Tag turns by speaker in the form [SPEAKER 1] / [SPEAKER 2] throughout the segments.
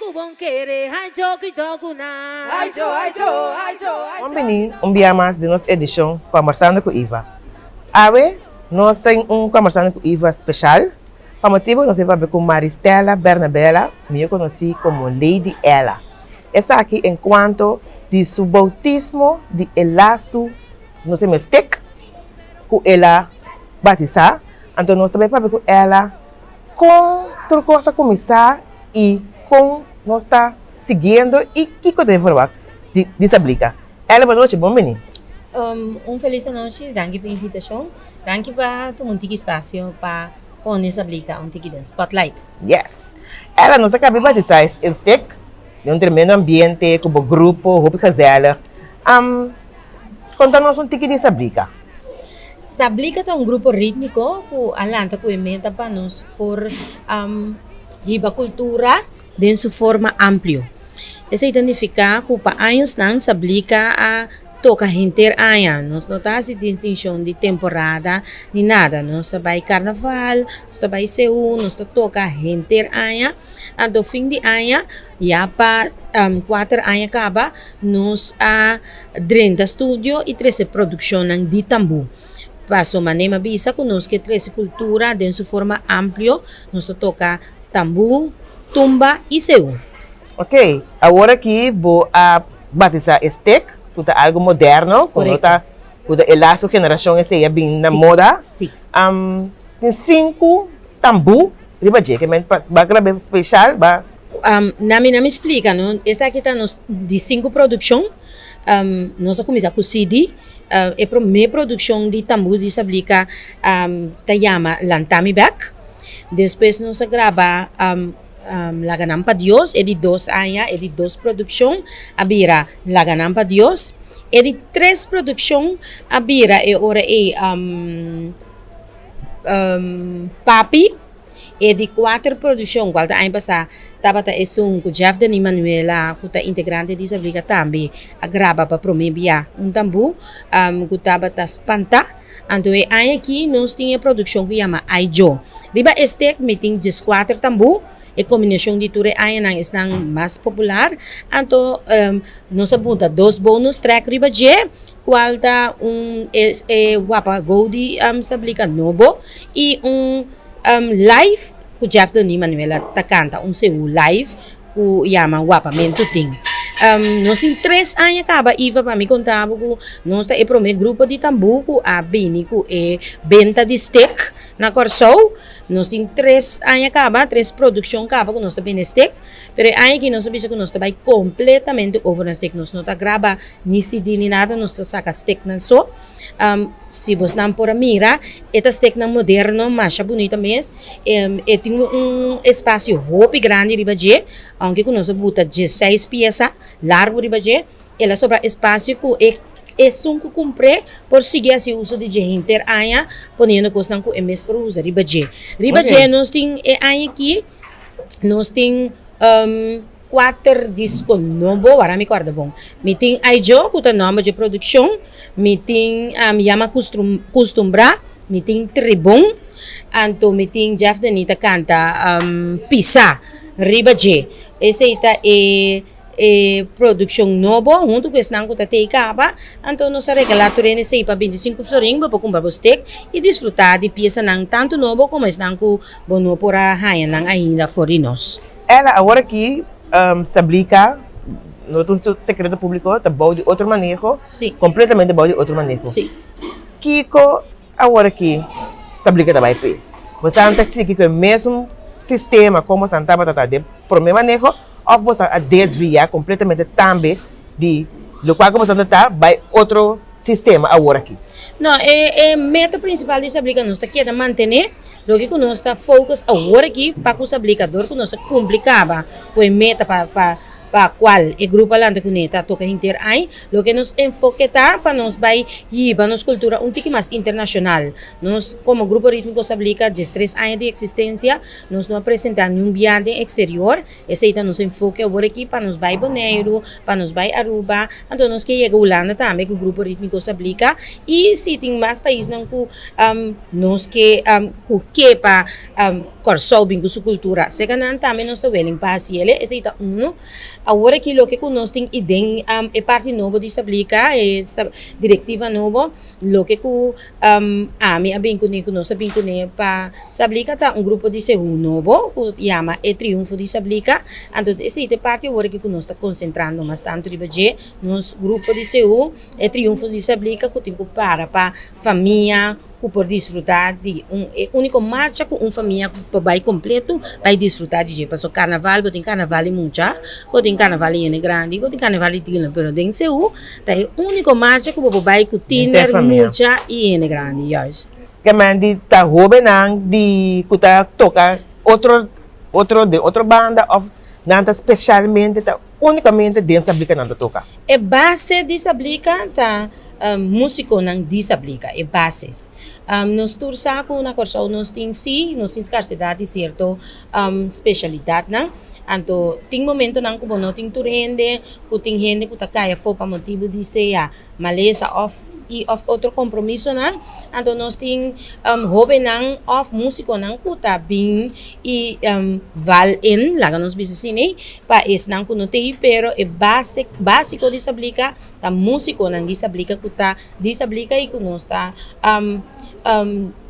[SPEAKER 1] ku bon kere, ai jo kuidou ku nan. Ai jo, ai jo,
[SPEAKER 2] ai jo, ai jo. Bon bini un bia mas den nos edishon Kòmbersando ku Iva. Awe nos tin un Kòmbersando ku Iva speshal pa motibu ku nos a papia ku Maristella Bernabela, mihó konosí komo Lady Ella. Esaki enkuanto di su boutismo di e lastu, no se mestek, ku el a batisá. Anto nos ta bai papia ku Ella kon tur kos a kuminsá i kon nos ta siguiendo i kiko ta den verwagt di Sablika. Ella bon nochi, bon bini.
[SPEAKER 3] Un felis anochi, danki pa e invitashon. Danki pa tuma un tiki spasio pa pone Sablika un tiki den spotlight.
[SPEAKER 2] Yes. Ella, nos a kaba di batisá e stek den un tremendo ambiente ku bo grupo, hopi gezellig. Konta nos un tiki di Sablika.
[SPEAKER 3] Sablika ta un grupo rítmiko ku a lanta ku e meta pa nos por hiba kultura den su forma amplio. Esei ta nifiká ku pa añosnan Sablika a toka henter aña. Nos no ta hasi distinshon di temporada ni nada. Nos ta bai karnaval, nos ta bai seú, nos ta toka henter aña. Anto fin di aña, ya pa kuater aña kaba, nos a drenta studio i trese produkshonnan di tambú. Paso manera mi a bisa ku nos ke trese kultura den su forma amplio, nos ta toka tambú, tumba i seú.
[SPEAKER 2] Ok, awor aki bo a batisá e stek, ku ta algu moderno, ku no ta, ku ta e lastu generashon esei a bin na moda. Tin sinku tambú riba dje, ke men ba grab'é speshal, ba.
[SPEAKER 3] Na mi, na mi splika no, esaki ta nos di sinku produkshon, nos a kuminsá ku CD, e promé produkshon di tambú di Sablika ta yama Lanta Mi Bèk, despues nos a graba. Laga nan pa Dios, e di dos aña, e di dos produkshon a bira Laga nan pa Dios. E di tres produkshon a bira e ora ei Papi. E di kuater produkshon, kual ta aña pasá, tabata esun ku Jeff Denis Manuela, ku ta integrante di Sablika tambe, a graba pa promé bia un tambú ku tabata Spantá. Anto e aña aki nos tin e produkshon ku yama Ai Jo. Riba e stek mi tin dieskuater tambú, e kombinashon di tur e añanan esnan mas popular. Anto nos a bunta dos bonus track riba dje, kual ta un e Wapa Go di Sablika nobo i un live ku Jeff Dony Manuela ta kanta un seú live. Ku yama Wapamentu tin. Nos tin tres aña kaba Iva pa mi konta bo ku nos ta e promé grupo di tambú ku a bini ku e benta di stek na Kòrsou. Nos tin tres aña kaba, tres produkshon kaba ku nos ta bende stek. Pero e aña aki nos a bisa ku nos ta bai kompletamente over na stek. Nos no ta graba ni CD ni nada, nos ta saka steknan so. Si bosnan por a mira, e ta steknan moderno masha bunita mes. E tin un espasio hopi grandi riba dje, aunke ku nos a buta diesseis piesa largu riba dje, el a sobra espasio ku e esun ku kumpr'é por sigui hasi uso di dje henter aña poniendo kosnan ku e mes por usa riba dje. Riba dje nos tin e aña aki nos tin. Kuater disko nobo, wara mi kòrda bon. Mi tin Ai Jo, ku ta nòmber dje produkshon, mi tin Yama Kustumbrá, mi tin Tribon, anto mi tin Jeff Denis ta kanta Pisá riba dje. Esei ta e e produkshon nobo huntu ku esnan ku ta tei kaba, anto nos a regalá tur hende esei pa bintisinku florin bo por kumpra bo stek i disfrutá di piesanan tantu nobo komo esnan ku bo no por a haña nan ainda for di nos.
[SPEAKER 2] Ela awor aki Sablika, no ta un sekreto públiko, ta bou di otro maneho, kompletamente bou di otro maneho. Kiko awor aki Sablika ta bai p'e? Bosan ta sigui ku e mesun sistema komo bosan tabata ta den promé maneho òf bosan a desviá kompletamente tambe di lokual ku bosan ta ta bai otro sistema awor aki?
[SPEAKER 3] No, e meta prinsipal di Sablika nos ta keda mantené. Loke ku nos ta focus awor aki pa ku sa blikador ku nos a kumpli kaba ku e meta pa pa. pa cual e grupo a lanta cune ta toca henter aña. Loke nos enfoke ta pa nos bay hiba nos cultura un tiki mas internacional. Nos como Grupo Ritmico Sablika diestres aña di existencia nos no a presenta niun bia den exterior. Esey ta nos enfoke awor aki pa nos bay Boneiru, pa nos bay Aruba, anto nos ke yega Hulanda tambe cu Grupo Ritmico Sablika y si tin mas paisnan cu nos ke cu ke pa Kòrsou bin ku su kultura. Seka nan tambe nos ta willing pa hasi el. Esei ta unu. Awor aki loke ku nos tin i den e parti nobo di Sablika, e direktiva nobo, loke ku ami a bin kuné, ku nos a bin kuné pa Sablika ta un grupo di sehu nobo ku yama E Triunfo di Sablika. Anto esei ta e parti awor aki ku nos ta konsentrando mas tantu riba dje, nos grupo di sehu E Triunfo di Sablika ku tin ku para pa famia, ku por disfrutá di un e úniko marcha ku un famia por bai kompleto bai disfrutá di dje. Pasobra karnaval bo tin karnaval di mucha, bo tin karnaval di hende grandi, bo tin karnaval di tiner, pero den Seú ta e úniko marcha ku bo por bai ku tiner, mucha i hende grandi, juist.
[SPEAKER 2] Kemen di ta hóbennan di ku ta toka otro otro den otro banda òf nan ta spesialmente ta únikamente den Sablika nan ta toka?
[SPEAKER 3] E base di Sablika ta Músikonan di Sablika, e bases. Nos tur sa ku na Kòrsou nos tin sí, nos tin skarsedat di sierto spesialidatnan. Anto tin momentonan ku bo no tin tur hende, ku tin hende ku ta kai afó pa motibu di sea malesa òf i òf otro kompromisonan. Anto nos tin hóbennan òf músikonan ku ta bin i val in, laga nos bisa asina, pa esnan ku no tin, pero e base básiko di Sablika Ta musiconan di Sablika cu ta di Sablika y cu nos ta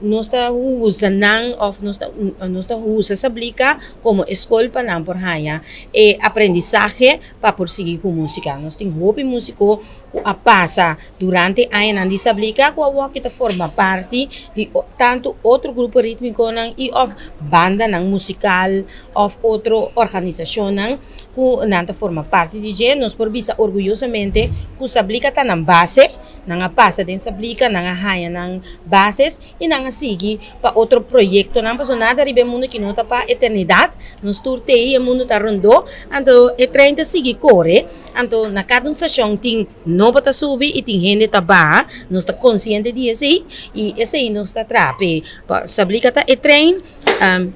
[SPEAKER 3] nos ta usa nan of nos ta nos ta usa Sablika como e scol pa nan por haya e aprendizahe pa por sigui cu musica. Nos tin hopi musico cu a pasa durante añanan di Sablika cu awoki ta forma parti di tanto otro grupo ritmiconan y of bandanan musical of otro organisacionnan. Ku nan ta forma parti di dje, nos por bisa orguyosamente ku Sablika ta nan base. Nan a pasa den Sablika, nan a haña nan bases i nan a sigui pa otro proyektonan, pasobra nada riba e mundu aki no ta pa eternidat. Nos tur t'ei, e mundu ta rondó, anto e trein ta sigui kore, anto na kada un stashon tin nobo ta subi i tin hende ta baha. Nos ta konsiente di esei i esei nos ta traha p'e. Sablika ta e trein.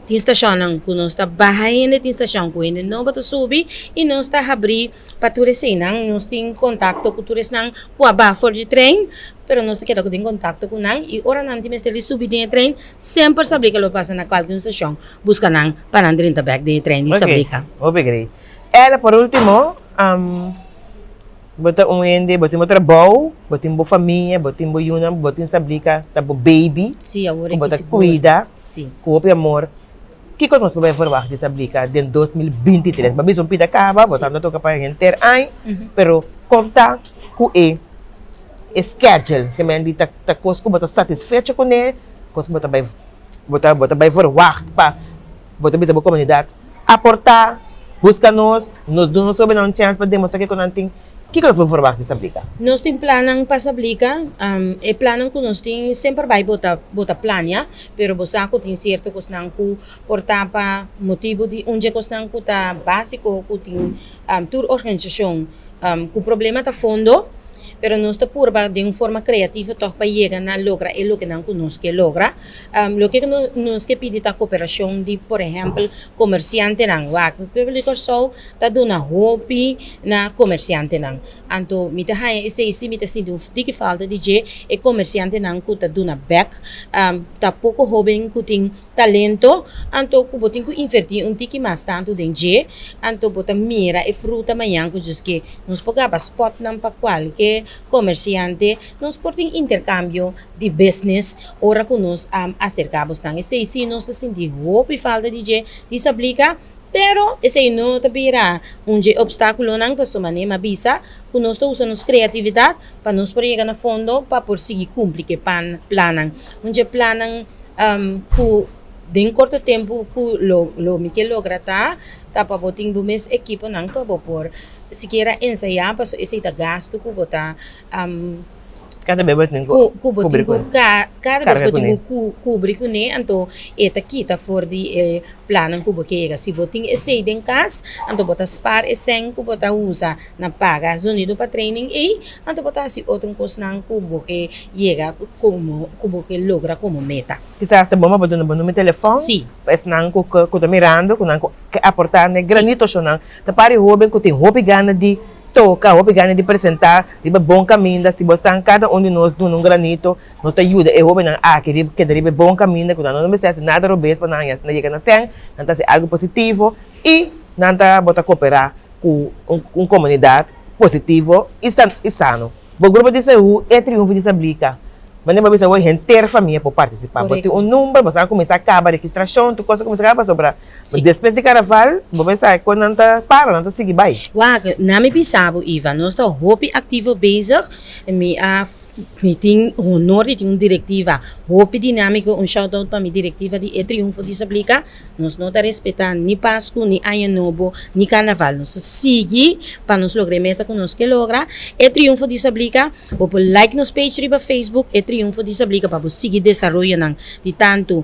[SPEAKER 3] Tin stashonnan ku nos ta baha hende, tin stashon ku hende nobo ta subi i nos ta habrí pa tur eseinan. Nos tin kontakto ku tur esnan ku a baha for di trein, pero nos ta keda ku tin kontakto ku nan i ora nan tin mester di subi den e trein, semper Sablika lo pasa na kualke un stashon buska nan pa nan drenta bèk den e trein di Sablika.
[SPEAKER 2] Hopi great. Ella, por ultimo, Bo ta un hende, bo tin bo trabou, bo tin bo famia, bo tin bo yunan, bo tin Sablika, ta bo baby
[SPEAKER 3] Sí, awor
[SPEAKER 2] ku bo
[SPEAKER 3] aki
[SPEAKER 2] ta
[SPEAKER 3] sigur.
[SPEAKER 2] kuida
[SPEAKER 3] Sí.
[SPEAKER 2] ku hopi amor. Kiko nos por bai verwagt di Sablika den 2023? Bo a bisa un pida kaba, bo
[SPEAKER 3] Sí.
[SPEAKER 2] ta anda toka pa henter aña, pero kon ta ku e e schedule? Ke men di ta ta kos ku bo ta satisfecho kuné, kos ku bo ta bai bo ta bo ta bai verwagt pa bo ta bisa bo komunidat Aportá, buska nos, nos duna nos hobennan un chèns pa demostrá kiko nan tin. Kiko nos por verwagt di Sablika?
[SPEAKER 3] Nos tin plannan pa Sablika. E plannan ku nos tin semper bai bo ta bo ta plania, pero bo sa ku tin sierto kosnan ku por ta pa motibu di un dje kosnan ku ta básiko ku tin tur organisashon ku problema ta fondo. Pero nos ta purba den un forma kreativo tòg pa yega na logra e lokenan ku nos ke logra. Loke ku nos ke pidi ta koperashon di por ehèmpel komersiantenan. Wak, pueblo di Kòrsou ta duna hopi na komersiantenan. Anto mi ta haña esei si mi ta sinti un tiki falta di dje, e komersiantenan ku ta duna bèk. Ta poko hóben ku tin talento, anto ku bo tin ku invertí un tiki mas tantu den dje, anto bo ta mira e fruta mañan ku djis ke nos por gaba spòtnan pa kualke komersiante, nos por tin interkambio di business ora ku nos a aserká bosnan. Esei sí nos ta sinti hopi falta di dje di Sablika, pero esei no ta bira un dje opstákulonan, pasobra manera mi a bisa ku nos ta usa nos kreatividat pa nos por yega na fondo pa por sigui kumpli ku e plannan. Un dje plannan ku den korto tempu ku lo lo mi ke logra ta, ta pa bo tin bo mes ekiponan pa bo por sikiera ensayá, pasobra esei ta gastu ku bo ta.
[SPEAKER 2] Kada bes bo tin ku
[SPEAKER 3] Ku bo tin ku kada bes bo tin ku kubri kuné, anto e ta kita for di e plannan ku bo ke yega. Si bo tin esei den kas, anto bo ta spar e sèn ku bo ta usa na paga zonido pa training ei, anto bo ta hasi otro kosnan ku bo ke yega komo ku bo ke logra komo meta.
[SPEAKER 2] Kisas ta bon pa bo duna bo numero di telefòn pa esnan ku ku ta mirando ku nan ku ke aportá na e granito shownan. Ta pari hóben ku tin hopi gana di toka, hopi gana di presentá riba bon kaminda. Si bo san kada un di nos duna un granito, nos ta yuda e hóbennan aki riba keda riba e bon kaminda ku nan no mester hasi nada robes pa nan haña nan yega na sèn, nan ta hasi algu positivo i nan ta bo ta koperá ku un komunidat positivo i i sano. Bo grupo di Seú e triunfo di Sablika. Manera bo bisa awor henter famia por partisipá. Bo tin un number, bo sa kuminsá kaba registrashon, tur kos a kuminsá kaba pasobra despues di karnaval bo pensa kon nan ta para, nan ta sigui bai.
[SPEAKER 3] Wak, na mi bisa bo Ivan, nos ta hopi aktivo bezig, mi a mi tin honor di tin un direktiva hopi dinámiko, un shout out pa mi direktiva di e Triunfo di Sablika. Nos no ta respetá ni Pasku, ni Aña Nobo, ni Karnaval. Nos ta sigui pa nos logra e meta ku nos ke logra. E Triunfo di Sablika, bo por like nos page riba Facebook, E Triunfo di Sablika, pa bo sigui desaroyonan di tantu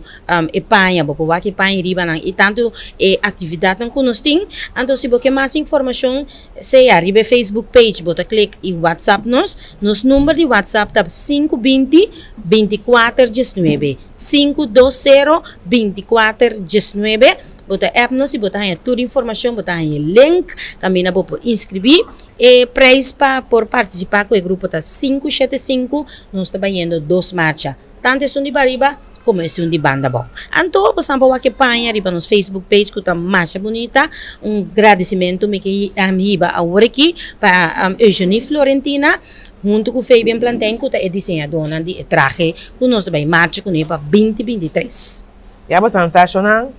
[SPEAKER 3] e paña, bo por wak e paña riba nan, i tantu e aktividatnan ku nos tin. Anto si bo ke mas informashon, sea riba e Facebook page bo ta klik i WhatsApp nos. Nos number di WhatsApp ta 520 24 19. Sinku dos sero binti kuater diesnuebe Bo ta app nos y bo ta haña tur informacion, bo ta haña e link kaminda bo por inscribi. E prijs pa por participa ku e grupo ta sinku shete sinku, nos ta bayendo dos marcha, tanto esun di bariba komo esun di banda abou. Anto bo sa por wak e paña riba nos Facebook page ku ta masha bunita. Un gradicimento mi ke hiba awor aki pa Eugenie Florentina. Huntu ku Fabian Plantain ku ta e diseñadónan di e trahe ku nos ta bai marcha kuné pa 2023.
[SPEAKER 2] Ya bosan sa shonnan,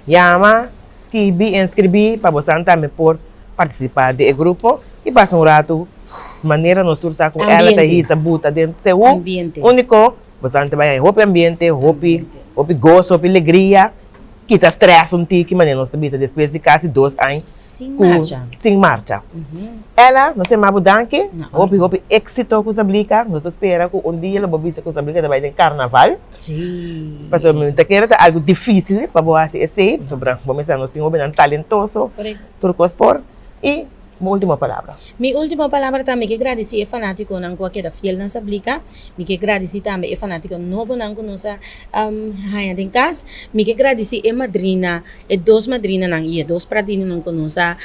[SPEAKER 2] yama, skibi, inskribí pa bosan tambe por partisipá den e grupo i pasa un ratu manera nos tur sa ku ela ta hisa buta den Seú úniko. Bosan ta bai haña hopi ambiente, hopi hopi goso, hopi legria, kita stress un tiki manera nos ta bisa despues di kasi dos aña
[SPEAKER 3] Sin ku marcha.
[SPEAKER 2] sin marcha. Ella, nos ta yama bo danki,
[SPEAKER 3] Na
[SPEAKER 2] hopi
[SPEAKER 3] orde.
[SPEAKER 2] hopi éxito ku Sablika, nos ta spera ku un dia lo bo bisa ku Sablika ta bai den karnaval,
[SPEAKER 3] Sí.
[SPEAKER 2] pasobra mi ta kere ta algu difísil pa bo hasi esei, pasobra bo mester nos tin hobennan talentoso,
[SPEAKER 3] Korekto.
[SPEAKER 2] tur kos por, i bo último palabra.
[SPEAKER 3] Mi último palabra ta mi ke gradisí e fanátikonan ku a keda fiel na Sablika. Mi ke gradisí tambe e fanátiko nobonan ku nos a haña den kas. Mi ke gradisí e madrina, e dos madrinanan i e dos pradinonan ku nos a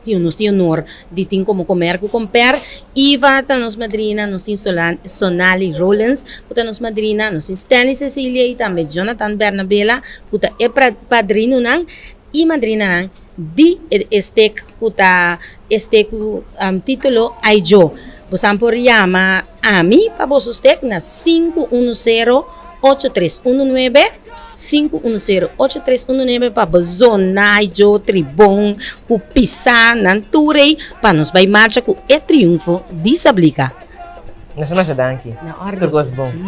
[SPEAKER 3] tin nos tin honor di tin komo komer ku komper. Iva ta nos madrina, nos tin Sonali Rollins ku ta nos madrina, nos tin Stanley Cecilia i tambe Jonathan Bernabela ku ta e padrinonan i madrinanan. Di e estek ku ta estek ku titulo Ai Jo. Bosan por yama ami pa boso stek na 510 8319, 510 8319 pa bo zona Ai Jo tribon ku pisa nan tur ei pa nos bai marcha ku e triunfo di Sablika.
[SPEAKER 2] Masha masha danki.
[SPEAKER 3] Na orde.
[SPEAKER 2] Tur kos bon.
[SPEAKER 1] Si.